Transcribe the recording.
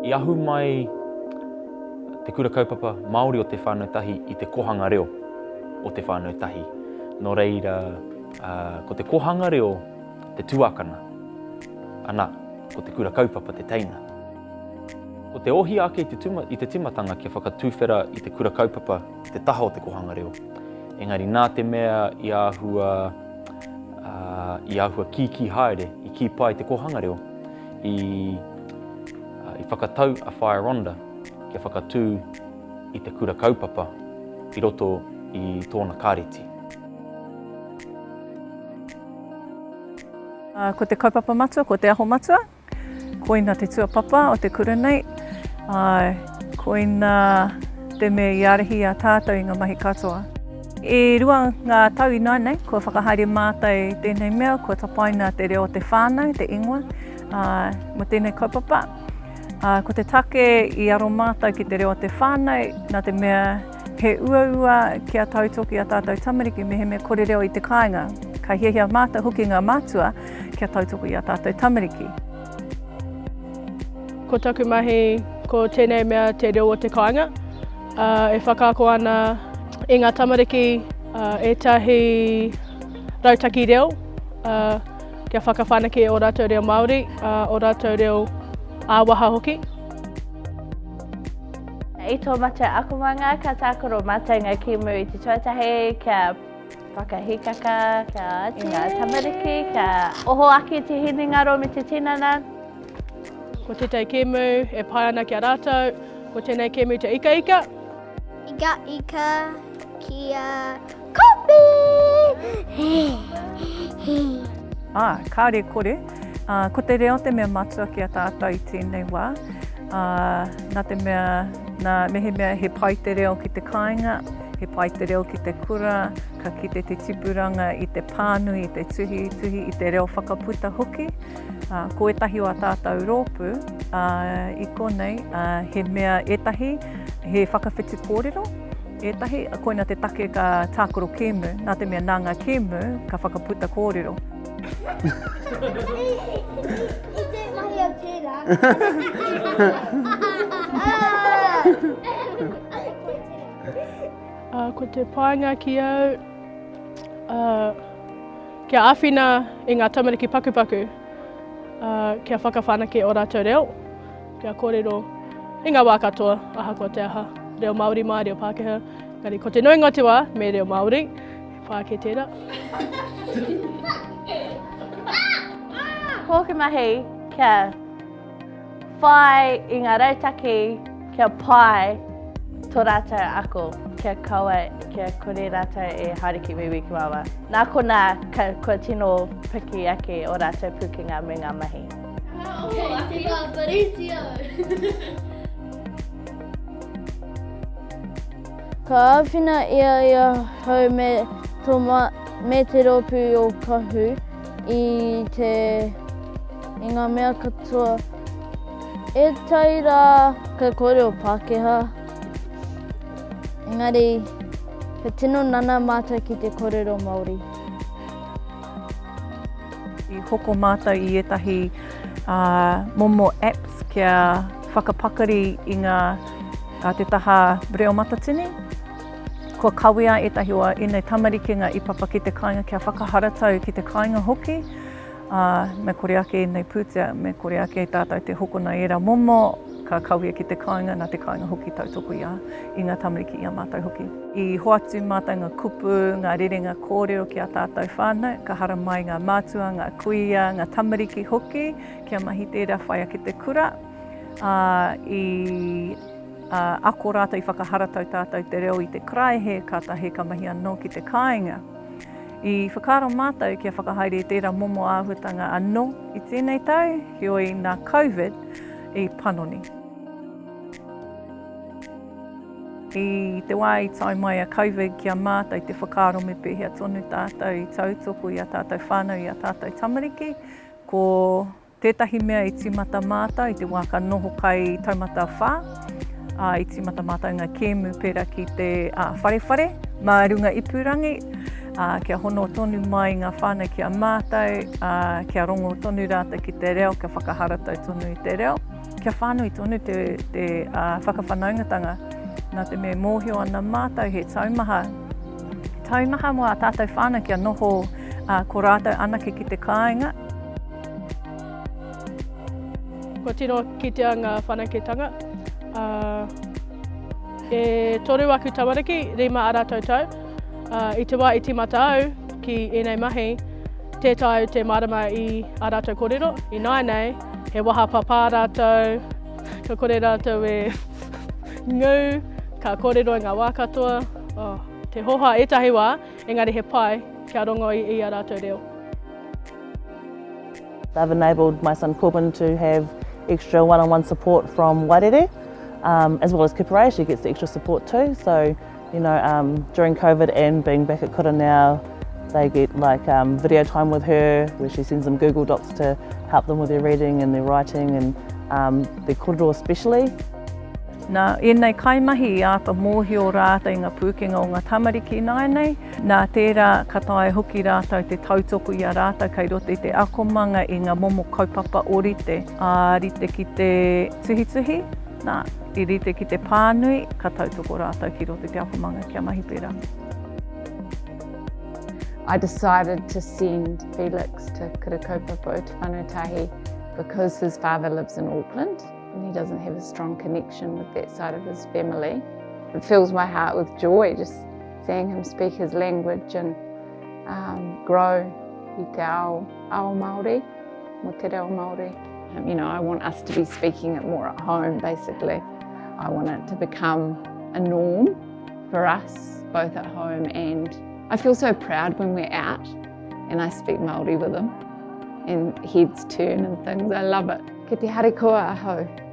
I ahu mai te kura kaupapa Māori o Te Whānau Tahi i te kohanga reo o Te Whānau Tahi. Nō reira, ko te kohanga reo te tuakana, ana, ko te kura kaupapa te teina. Ko te ohia ake i te, tuma, i te timatanga kia whakatuwhera i te kura kaupapa i te taha o te kohanga reo. Engari nā te mea i āhua, uh, i āhua kīkī haere, i kī pai te kohanga reo, i, uh, i whakatau a Whaea Rhonda kia whakatū i te kura kaupapa i roto i tōna kāreti. Ko te kaupapa matua, ko Te Aho Matua. Koina te tuapapa o te kura nei. Āe, koina te mea i ārahi i a tātou i ngā mahi katoa. E rua ngā tau ināianei, kua whakahaere mātou i tēnei mea, kua tapaina te reo o te whānau, te ingoa, ā, mō tēnei kaupapa. Ā, ko te take i aro mātou ki te reo o te whānau, nā te mea he uaua kia tautoko i a tātou tamariki mehemea kore reo i te kāinga. Ka hiahia mātou hoki ngā mātua kia tautoko i a tātou tamariki. Ko taku mahi ko tēnei mea te reo o te kāinga, ā, e whakaako ana i ngā tamariki ētahi rautaki reo, ā, kia whakawhanake ō rātou reo Māori, ā, ō rātou reo ā-waha hoki. I tō mātou akomanga ka tākaro mātou ngā kēmu i te tuatahi kia whakahīkaka kia i ngā tamariki, kia oho ake te hinengaro me te tinana. Ko tētahi kēmu e pai ana ki a rātou, ko tēnei kēmu te ikaika. Ika ika kia kopi! Ā, kāore e kore, ā, ko te reo te mea matua ki a tātou i tēnei wā, ā, nā te mea, nā, mehemea he pai te reo ki te kāinga, he pai te reo ki te kura, ka kite te tipuranga i te pānui, i te tuhituhi, i te reo whakaputa hoki. Ā, ko ētahi o ā tātou rōpū, ā, i konei, ā, he mea ētahi, he whakawhiti kōrero, ētahi, koina te take ka tākaro kēmu, nā te mea nā ngā kēmu ka whakaputa kōrero. I te mahi au tērā. Ko te painga ki au, kia āwhina i ngā tamariki pakupaku kia whakawhanake ō rātou reo, kia kōrero i ngā wā katoa, ahakoa te aha, reo Māori mai, reo Pākehā, engari ko te nuinga o te wā, me reo Māori, he pai ake tērā. Ko ōku mahi kia whai i ngā rautaki kia pai tō rātou ako, kia kaua, kia kore rātou e haere ki wīwī ki wāwā. Nā konā, ka, kua tino piki ake ō rātou pūkenga me ngā mahi. Kei te pāpariti au. Ka āwhina ia i ahau me tō me te rōpū o Kahu i te i ngā mea katoa. Ētahi rā ka kōrero Pākehā, engari ka tino nana mātou ki te kōrero Māori. I hoko mātou i ētahi momo apps kia whakapakari i ngā te taha reo matatini. Kua kawea ētahi o ēnei tamariki ngā ipapa ki te kāinga kia whakaharatau ki te kāinga hoki. Ā, me kore ake ēnei pūtea, me kore ake tātou te hokona i ērā momo, ka kawea ki te kāinga, nā te kāinga hoki tautoko i a, i ngā tamariki, i a mātou hoki. I hoatu mātou ngā kupu, ngā rerenga kōrero ki ā tātou whānau, ka haramai ngā mātua, ngā kuia, ngā tamariki hoki, kia mahi tērā whai ake te kura, ā, i ā, ako rātou, i whakaharatau tātou te reo i te karaehe, kātahi ka mahi anō ki te kāinga. I whakaaro mātou kia whakahaere i tērā momo āhuatanga anō i tēnei tau, heoi nā Covid i panoni. I te wā i tae mai a Covid ki a mātou te whakaaro me pēhea tonu tātou i tautoko i a tātou whānau, i a tātou tamariki, ko Tētahi mea i tīmata mātou i te wā ka noho kai taumata whā, ā, i tīmata mātou ngā kēmu pērā ki te wharewhare mā runga ipurangi, ā, kia hono tonu mai ngā whānau ki a mātou, ā, kia rongo tonu rātou ki te reo, kia whakaharatau tonu i te reo. Kia whānui tonu te, te uh, whakawhanaungatanga, nā te mea mōhio ana mātou he taumaha, taumaha mō ā tātou whānau kia noho uh, ko rātou anake ki te kāinga. Kua tino kitea ngā whanaketanga. Uh, e toru aku tamariki, rima a rātou tau. Uh, I te wā i tīmata au ki ēnei mahi, tē taea te mārama i ā rātou kōrero. Ināianei, he waha papā rātou, ka kore rātou e ngū, ka kōrero i ngā wā katoa. Oh, te hoha ētahi wā, engari he pai kia rongo i, i a rātou reo. They've enabled my son Corbin to have extra one-on-one support from Wairere, um, as well as Kuparai, she gets the extra support too. So, you know, um, during COVID and being back at Kura now, they get like um, video time with her where she sends them Google Docs to help them with their reading and their writing and um, their kōrero especially. Nā ēnei kaimahi i āta mōhio rātou i ngā pūkenga o ngā tamariki ināianei, nā tērā ka taea hoki rātou te tautoko i a rātou kei roto i te akomanga i ngā momo kaupapa ōrite, ā, rite ki te tuhituhi, nā, i rite ki te pānui, ka tautoko rātou ki roto i te akomanga kia mahi pērā. I decided to send Felix to Kura Kaupapa o Te Whanau Tahi because his father lives in Auckland and he doesn't have a strong connection with that side of his family. It fills my heart with joy just seeing him speak his language and um, grow i te ao, ao Māori, mo te reo Māori. Um, you know, I want us to be speaking it more at home, basically. I want it to become a norm for us, both at home and I feel so proud when we're out and I speak Māori with them and heads turn and things. I love it. Ki te harikoa ahau.